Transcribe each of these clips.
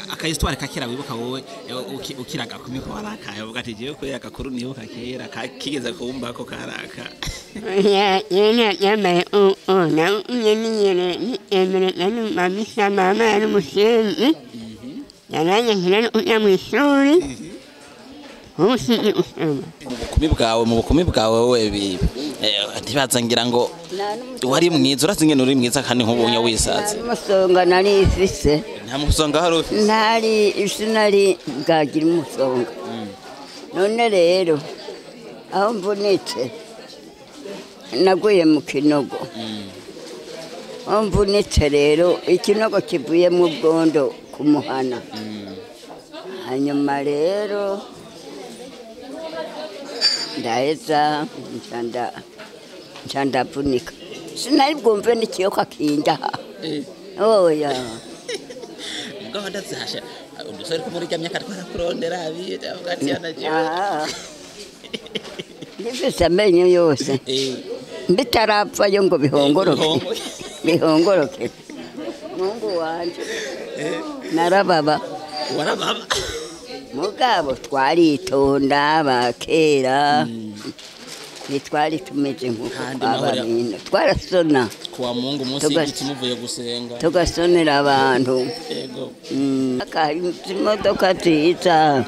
Akahistware kakera wibuka wowe, ukiraga kumiko warakaye uvuga ati jewe kubera agakuru nibuka kera kigeze kumba ko karaka. Yambaye mama mama yari umusenyi yaranyakira ujya mu ishuri ubu usoma. Mu bukumi bwawe wowe bibi, ntibaza ngira ngo wari mwiza, urazi ingene uri mwiza kandi nk'ubunye wisaze. Umusonga nari ifise. Nta musonga hari ufise? Ntari, sinari bwagira umusonga. None rero aho mvunitse, naguye mu kinogo. Aho mvunitse rero, ikinogo kivuyemo ubwondo ku muhana. Hanyuma rero ndaheza nca ndavunika, sinari bwumve n'ikiyoka kindaha, oya. Mugabo ndazihasha udusore ko muri rya myaka twarakurondera biye avuga ati yana jewe. Ah. Ndifise amenyo yose bitarapfayo ngo bihongoroke. Bihongoroke, mungu wanje, narababa. Warababa. Mugabo twaritonda, bakera ntitwari tumeze nk'uko Kandi twaba bino, twarasona. Kuwa Mungu munsi y'igiti muvuye gusenga. Tugasonera abantu. Yego. Imodoka ziza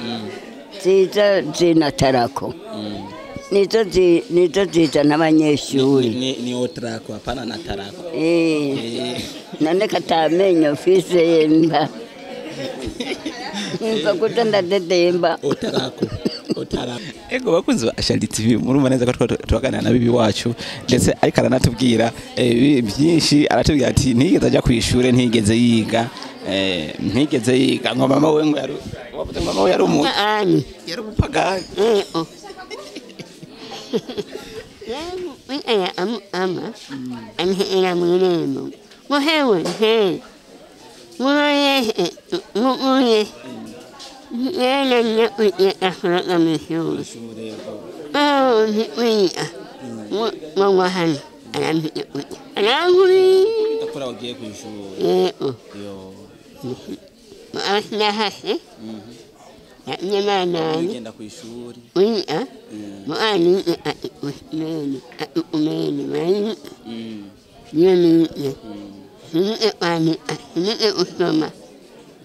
ziza zinatarako nizo nizo zizana abanyeshuri. Ni otrako, hapana na tarako. None katamenyo mfise, mba mba kuta ndadedemba. Otarako, otarako. Ego bakunzi ba Ashali TV, murumva neza ko twaganira na bibi wacu, ndetse ariko aranatubwira byinshi. Aratubwira ati ntiyigeze ajya ku ishure, ntiyigeze yiga, ntigeze yiga, ngo mama we ngo yari, wavuze ngo mama we yari umu Ani. Yari umupagani. Eh, oh. Aya ama anhera mw'irembo ngo hewe he muye muye yena nyakuye akoroka mw'ishuri, oh ntiwiga ngo hano arampiye arankuri. Ndakora wagiye ku ishuri? Yego. Yo. Abashyirahasi yamanani. Ugenda ku ishuri? Wiga muani umene umene wani niyo niye sinige kwandika, sinige gusoma,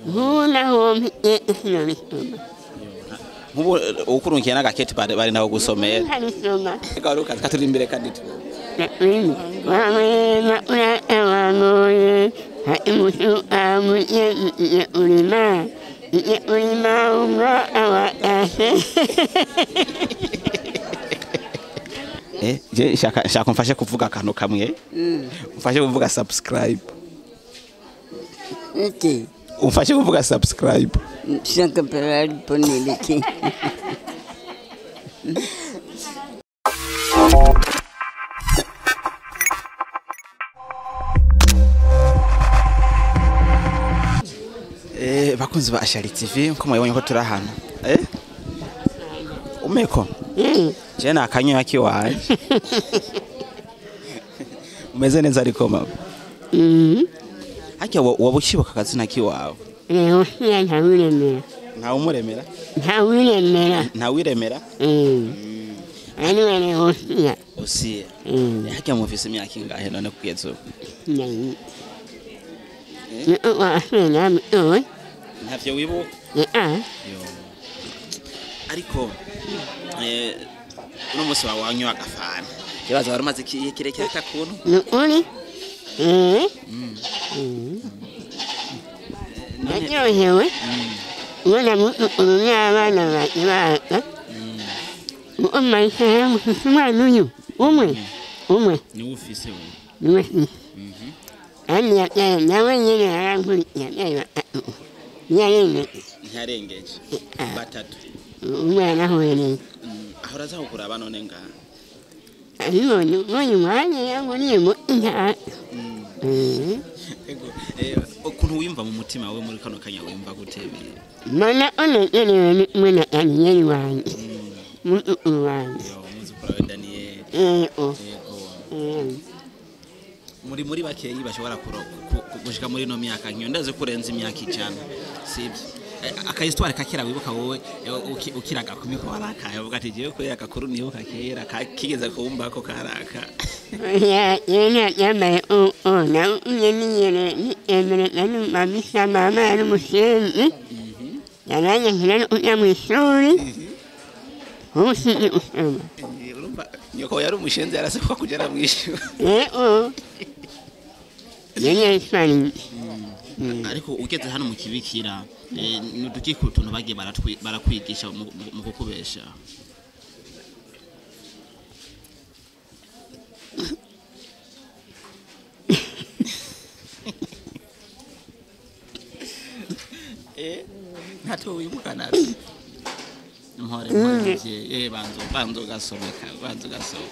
nk'ubu hompiye sinabisoma. Nk'ubu ukurunkiye n'agaketi bari nawe gusomera? Ntabisoma. Reka wari ukazi katuri imbere kandi tu. Wamwema urawamuye imusu amuye urima urima umwa awatase. Je shaka umfashe kuvuga akantu kamwe, umfashe kuvuga subscribe. Iki? Umfashe kuvuga subscribe. Shaka parari poniliki. Bakunzi ba Ashali TV, nko mubibonye ko turi ahantu umeko je nakanyoya kiwanje. Umeze neza ariko mama? Harya woba ukibuka akazina kiwawe? Rero siya ntawiremera. Ntawe umuremera? Ntawiremera. Ntawiremera. Ariwe rero siya. Usiye harya mufise imyaka ingahe none kugeza ubu? Nayi wa Ntavyo wibuka? Yo. Ariko uno munsi wawe wanywa agafana, ikibazo wari umaze ikihe kirekire atakuntu. Ni ukuri naryohewe ubona mutukuru n'abana banjye baza umayisha mufise umwana uyu umwe umwe. Niwe ufise we? Niwe mfise, kandi yabyaye nawe nyene yarankurikiye, yabyaye batatu ntiyarengeje. Ntiyarengeje batatu? Umwe yarahwereye. Ahora aza kukuraba none ngaha? Abibonye ubonye umwanya yanguriye mu intara. Ego, ukuntu wiyumva mu mutima wawe muri kano kanya, wiyumva gute? Mbona unezerewe ni kumwe na Daniyeli wanjye, mutukuru wanjye. Yo, umwuzukuru wawe Daniel? Yego. Yego. Muri bakeyi bashobora gushika muri ino myaka nkiyo, ndazi ko urenze imyaka 100, Sibyo. Akayisitware kakera wibuka wowe, ukiraga kumiko warakaye uvuga ati jewe kubera agakuru nibuka kera kigeze kumba ko karaka. Yambaye mamisa mama yari umusenzi yaranyakira ujya mu ishuri ubu sinzi gusoma. Urumva nyoko yari umushenzi yarasabwa kugera mu ishuri. Yego, yari yariswariye. Ariko ugeze hano mu kibikira, nuduki ku tuntu bagiye barakwigisha mu kukubesha? Ntato wibuka nabi. Mpore mpore muvyeyi, banzo banzo gasomeka banzo gasoma.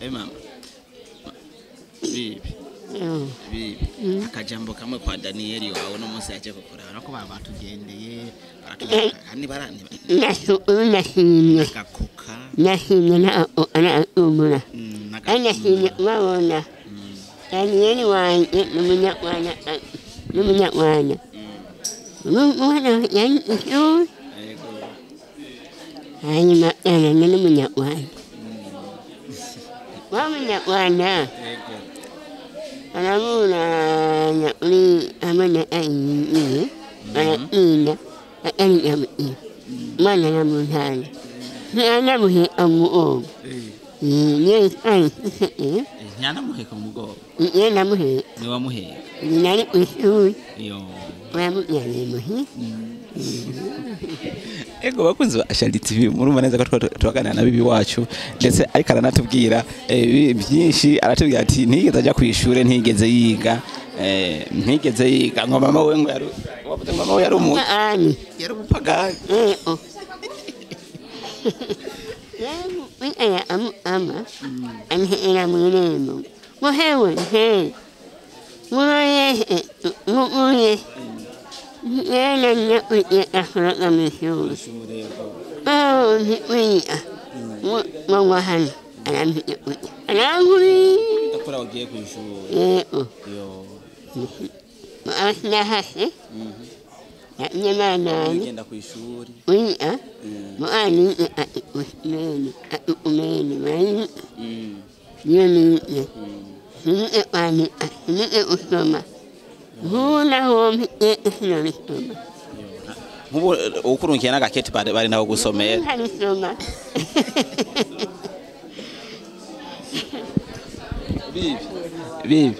Mama, bibi bibi, akajambo kamwe kwa Daniyeli wawe no munsi yaje kukuraba ko baba batugendeye baratubwira kandi barani Nashimye. Gakuka. Nashimye na nashimye kubabona. Daniyeli wanjye n'umunyarwanda, n'umunyarwanda umwana yari ishuri, hanyuma yananye n'umunyarwanda wa munyarwanda araburanya uri hamwe na ayiye baratsinda atari umwana aramuntana ntiyanamuhe amuogo niyo yitwaye. Ntiyanamuheka mu mugongo? Niyo namuheka. Niwe wamuheka? Nari ku ishuri. Yo. Wamubyariye muhira. Ego bakunzi ba Ashali TV, murumva neza ko twaganira na bibi wacu, ndetse ariko aranatubwira byinshi. Aratubwira ati ntiyigeze ajya ku ishure, ntiyigeze yiga, ntigeze yiga, ngo mama we ngo yari, wavuze ngo mama we yari umu Ani. Yari umupagani. Yego. Yego, aya amu ama anhera mu irembo ngo hewe he muye muye yena uye akora mu ishuri. Oh, ntiwiya ngo hano arampiye uye arankuri. Ndakora ugiye ku ishuri. Yego. Yo. Asinahase nyamanani. Ugenda ku ishuri. Wiya muani umene umene mai yemi sinike kwandika sinike gusoma nkuna hompi sinabisoma. Nk'ubu ukurunkiye n'agaketi bari bari nawe gusomera. Ntabisoma. Bibi bibi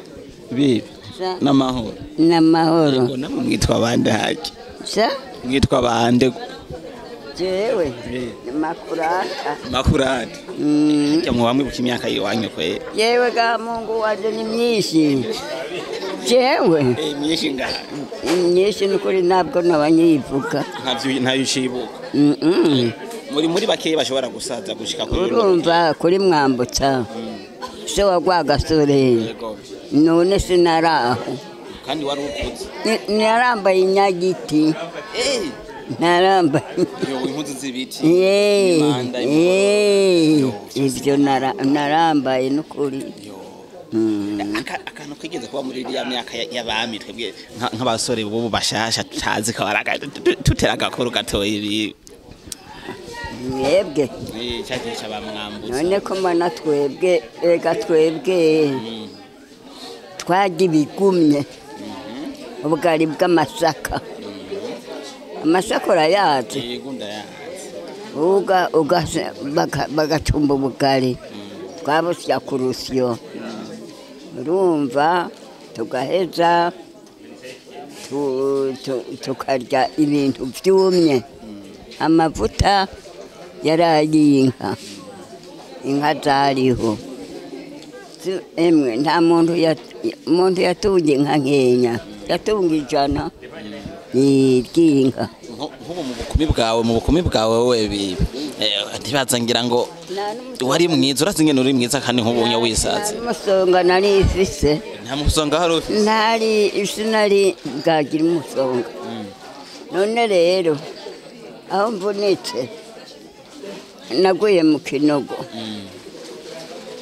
bibi. Sa. N'amahoro. N'amahoro. Yego, namwe mwitwa bande haki? Sa. Mwitwa bande? Jewe ni Makurata. Makurata. Harya muba mwibuka imyaka yiwanyu kwe? Yewe ga Mungu wanje ni myinshi. Jewe Myinshi ngaha. Myinshi nukuri ntabwo nabanyivuga. Ntavyo ntayo ucibuka. Muri bakeyi bashobora gusaza gushika kuri runo. Urumva kuri Mwambutsa se wa Rwagasore. Yego. None sinaraho. Kandi wari ukuze. Narambaye inyagiti. Narambaye. Yo, impuzu z'ibiti. Imanda. Ivyo narambaye nukuri. Yo. Akantu kigeze kuba muri iriya myaka y'abami, twebwe nk'abasore bubu bashasha tutazi ko tutera agakuru gatoya ibi. Mwebwe. Cyagihe c'abamwambutsa. None ko mbona twebwe, ega twebwe twarya ibigumye, ubugari bw'amasaka. Amasaka urayazi? Yego, ndayazi. Bagacumba ubugari twabusya ku rusyo, urumva tugaheza tukarya ibintu vyumye. Amavuta yari ay'inka, inka zariho. Emwe nta muntu muntu yatunga inka nkenya, yatunga 100 ry'inka. Nk'ubu mu bukumi bwawe wowe bibi, ntibaza ngira ngo wari mwiza, urazi ingene uri mwiza kandi nk'ubu unye wisaze. Nta n'umusonga nari mfise. Nta musonga wari ufise? Ntari, sinari bwagira umusonga. None rero aho mvunitse naguye mu kinogo.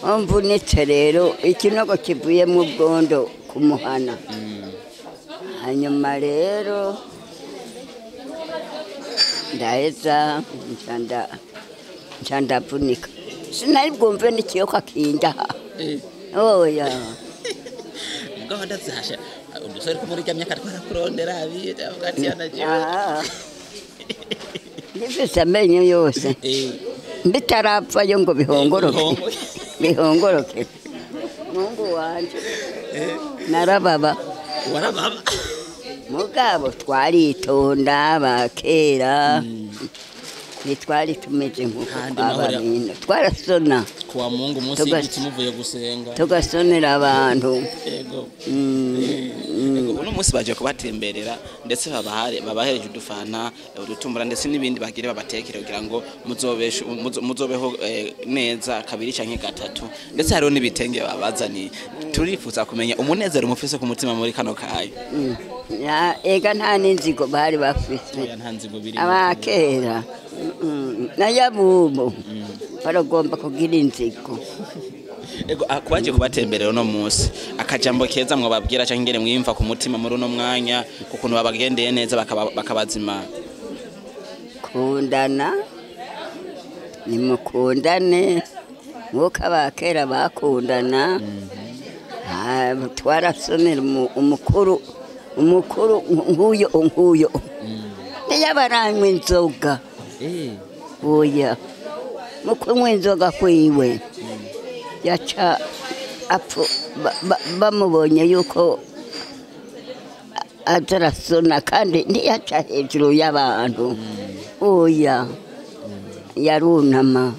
Mvunitse rero ikinogo kivuye mu bwondo kumuhana. Hanyuma rero ndaheza nca ndavunika, sinari bwumve n'ikiyoka kindaha. Oya. Mugabo ndazihasha udusore ko muri rya myaka twarakurondera abita avuga ati yanaje. Ah. Ndifise amenyo yose bitarapfayo ngo bihongoroke. Bihongoroke, Mungu wanje, narababa. Warababa. Mugabo twaritonda bakera, ntitwari tumeze nk'uko Kandi twaba bino, twarasona. Kuwa Mungu munsi y'igiti muvuye gusenga. Tugasonera abantu. Yego. Yego, uno munsi baje kubatemberera ndetse babahereje udufana, udutumbura ndetse n'ibindi bagire babatekere kugira ngo muzobeho neza kabiri canke gatatu, ndetse hariho n'ibitenge babazaniye. Turifuza kumenya umunezero mufise ku mutima muri kano kayo. Ega nta n'inzigo bari bafise. Oya, nta nzigo biri. Abakera n'ayabubu baragomba kugira inzigo. Ego, kubaje kubatemberera uno munsi, akajambo keza mwababwira canke ingene mwiyumva ku mutima muri uno mwanya kukuntu babagendeye neza bakabazima. Kundana, nimukundane nk'uko abakera bakundana. Twarasomera umukuru nk'uyo ntiyabaranywa inzoga. Oya, mu kunywa inzoga kwiwe yaca apfu, bamubonye yuko aza arasona kandi ntiyaca hejuru y'abantu. Oya, yarunama,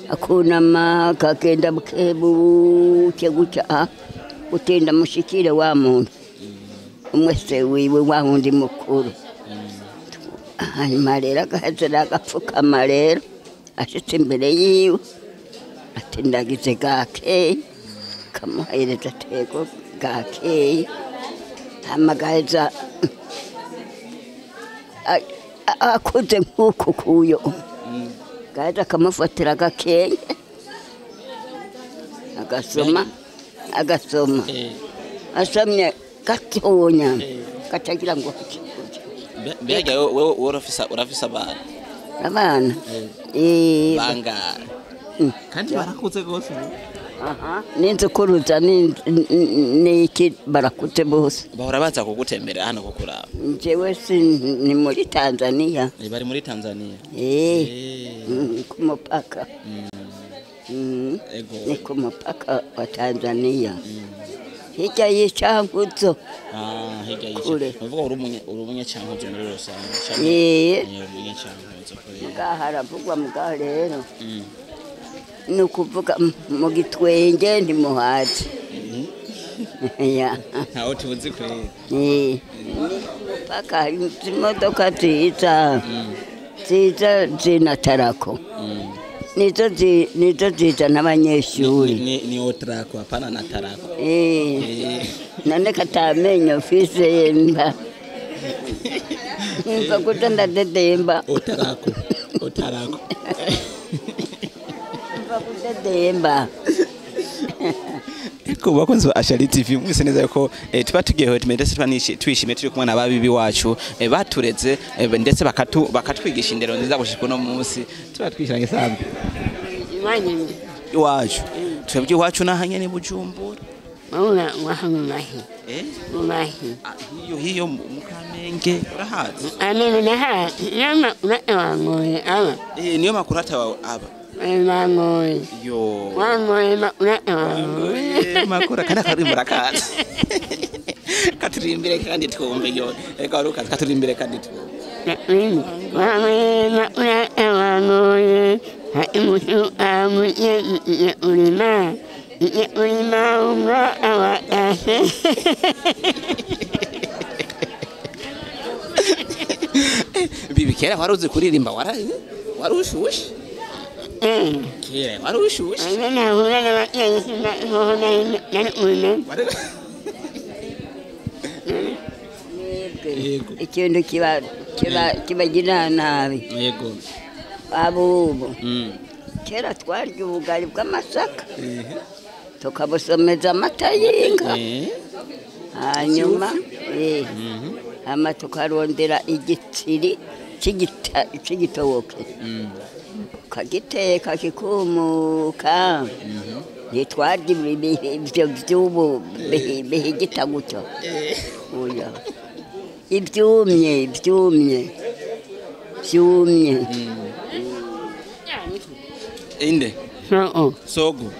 akunama, akagenda bukebuke gutya, utinda mushikire wa muntu umwe se wiwe wa wundi mukuru. Hanyuma rero agaheza agapfukama rero ashitse imbere yiwe, ati ndagize gakeye, kamuhereza atego gakeye. Hama agaheza akuze nk'uku kuyo, gaheza akamufatira agakeye, agasoma, agasoma, asomye gatonya katagira ngo Mbega wewe urafise abana? Abana. Bangara kandi barakuze gose. Aha, n'inzukuruza n'iki barakuze bose. Bahora baza kugutemberera hano kukuraba? Njyewe si ni muri Tanzania. Bari muri Tanzania. Ku mupaka. Ego. Ni ku mupaka wa Tanzania. Hirya y'Icankuzo. Ah, hirya Kure. y'Icankuzo. Uvuga uri umunyacankuzo muri rusange. Uri umunyacankuzo kure. Mugaha haravugwa, mugaha rero ni ukuvuga mu gitwenge ntimuhaze. Ya. Ntawo tuzi kure. Ni ku mupaka hari imodoka ziza zinatarako, nizo zizana abanyeshuri. Ni otrako, hapana na tarako. None katamenyo mfise mba mva kuta ndadedemba. Otarako. Otarako. Mva kudedemba. Eko bakunzi ba Ashali TV, mwese neza yuko tuba tugiye ndetse tuba twishimiye turi kumwe na babibi wacu batureze ndetse bakatwigisha indero nziza gushika uno munsi tuba twishiranye sambe. Iwanyu. Iwacu twebwe iwacu nahanye ni Bujumbura. Mauna wahamumahi. Mumahi. Ah, hiyo hiyo mu Kamenge urahazi? Amene naha yama wangoye aba. Niyo makuru atawa aba. Wangoye. Yo. Wangoye makuru wangoye. Makuru kana karimbura kazi. Katurimbire kandi twumve yo. Eka urukazi katurimbire kandi twumve. Wangoye makuru wangoye. Haimusu amuye ulima. Ulima umra awa ase. Bibi kera waruzi kuririmba warushushe? Kera warushushe? Yego. Ikintu kiba kiba kibagirira nabi Yego. abubu. Kera twarya ubugari bw'amasaka tukabusomeza amata y'inka, hanyuma hama tukarondera igitsiri c'igitoke ukagiteka kikumuka. Ntitwarya ivyo vy'ubu bihigita gutyo, oya, ivyumye ivyumye vyumye. Inde? So. Sogo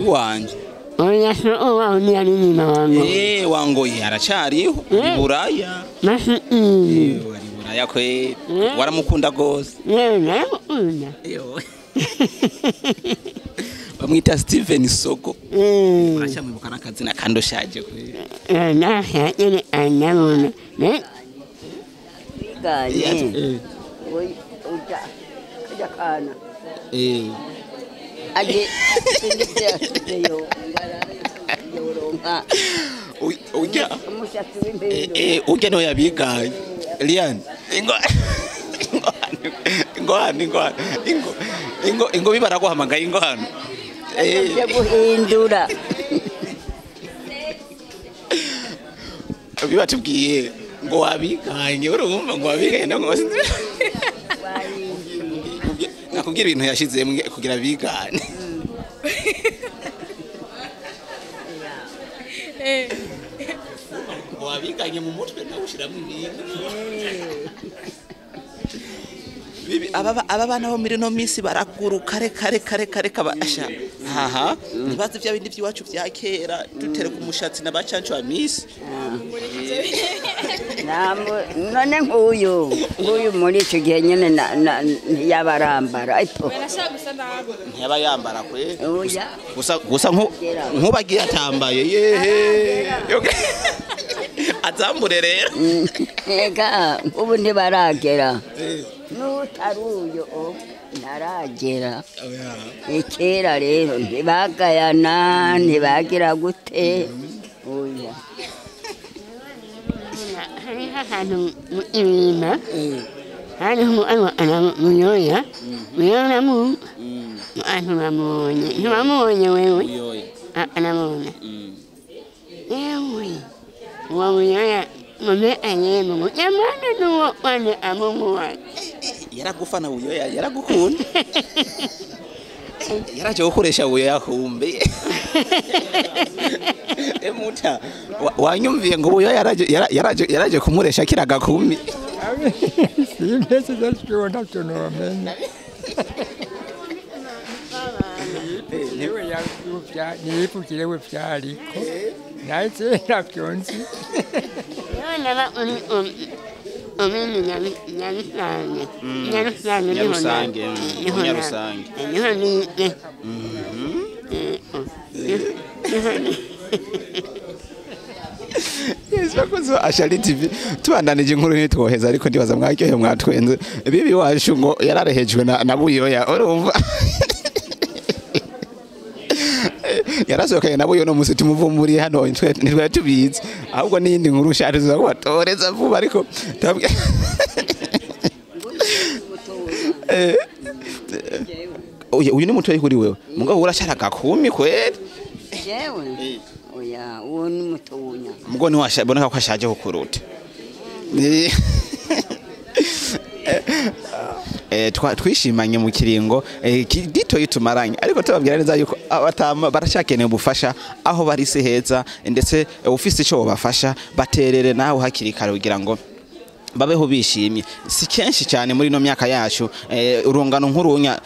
wanje? Oya, so wawe ntiyari nyina wangu. Eh, wangoye aracariho ari Buraya. Masi. Eh, ari Buraya kwe, waramukunda gose. Yewe, naramukunda. Bamwita Steven Sogo. Uracamwibuka n'akazina kandi ushaje kwe? Nyene anabona. Biganye uja kajya kana aje sindivyo yasizeyo yoronka Ujya umushatsi w'impedo. Ujya niwe yabiganye. Lian, ingo ingo hano, ingo hano, ingo ingo ingo, bibaraguhamagaye, ingo hano. Aje guhindura. Bibatubwiye ngo wabiganye, urumva ngo wabiganye no ngo nakubwira ibintu yashizemwe kugira bigane. Ngo wabiganye mu mutwe nawe ushiramo ibintu. Bibi, aba bana bo muri no minsi baraguruka, reka reka reka reka, basha haha, ntibazi vya bindi by'iwacu vya kera dutereka umushatsi na bacancu wa misi. None nk'uyu muri icyo gihe nyine ntiyabarambara ariko. Barashaka gusa nabi. Ntiyaba yambara kwe. Oya. Gusa gusa nkubagiye atambaye yehe azambure rero. Ega ubu ntibaragera, n'utari uyo ntaragera. Kera rero ntibagayana, ntibagira gute, oya. Hariho ahantu mu ibima hariho Muyoya, Muyoya mu bantu bamubonye, ntibamubonye wewe? Aramubona yewe uwo Muyoya mube anyemu nyamara n'uwo wane amumuwaye. Yaragufana Buyoya, yaragukunda, yaraje gukoresha Buyoya kumbe. Emuta wanyumviye ngo Buyoya yaraje kumuresha kira gakumi. Simbese zashiwe ntacyo nomenya. Niwe niyivugire we vyariko nahise ntavyo nzi. Yewe naba uri umini Nyarusange, Nyarusange niho Nyarusange, niho Nyarusange. Niho nize. Niho Yes, bakunzi ba Ashali TV, tubandanije inkuru ntitwoheza, ariko ndibaza mwaryohe mwatwenze. Bibi wacu ngo yararehejwe na Buyoya, urumva yarasohokanye na Buyoya no musi tumuvumburiye hano ntitwari tubizi, ahubwo n'iyindi nkuru nshasha tuza kubatoreza vuba, ariko uyu ni mutoyi kuri wewe, mugabo urashara gakumi kweli. Jewe oya, uwo ni mutonya. Mugo ni boneka ko ashaje kukuruta. Twishimanye mu kiringo gito yitumaranye, ariko tubabwira neza yuko abatama baracyakeneye ubufasha aho bari si heza, ndetse ufise ico bobafasha baterere nawe hakiri kare kugira ngo babeho bishimye. Si kenshi cyane muri no myaka yacu urungano nk'urunya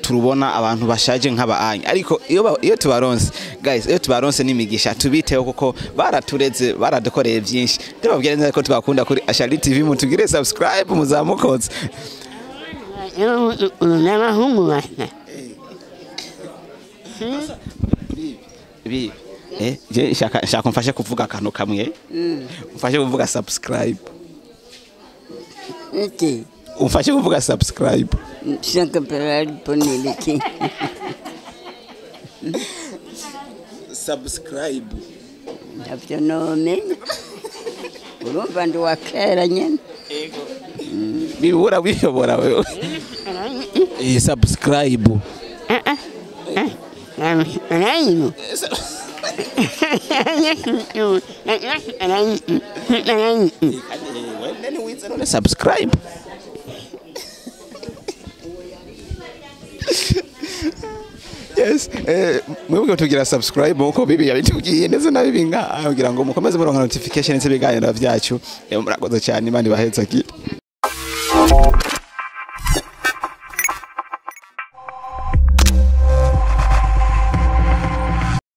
turubona abantu bashaje nk'abaanya, ariko iyo tubaronse guys, iyo tubaronse n'imigisha tubiteho kuko baratureze, baradukoreye byinshi. Tubabwira neza ko tubakunda kuri Ashali TV, mutugire subscribe muzamukoze. N'abahungu basa. Bibi, je shaka mfashe kuvuga akantu kamwe, mfashe kuvuga subscribe. Iki? Umfashe kuvuga subscribe. Shaka poniliki. Subscribe. Ntavyo nomenya. Urumva ndi wa kera nyene. Ego. Bibura bishobora wewe. Subscribe. Subscribe. None subscribe. Yes, mwebwe tugira subscribe uko bibi yabitubwiye ndetse na bibi ngaha kugira ngo mukomeze muronka notification z'ibiganiro byacu. Murakoze cyane, Imana ibahezagire.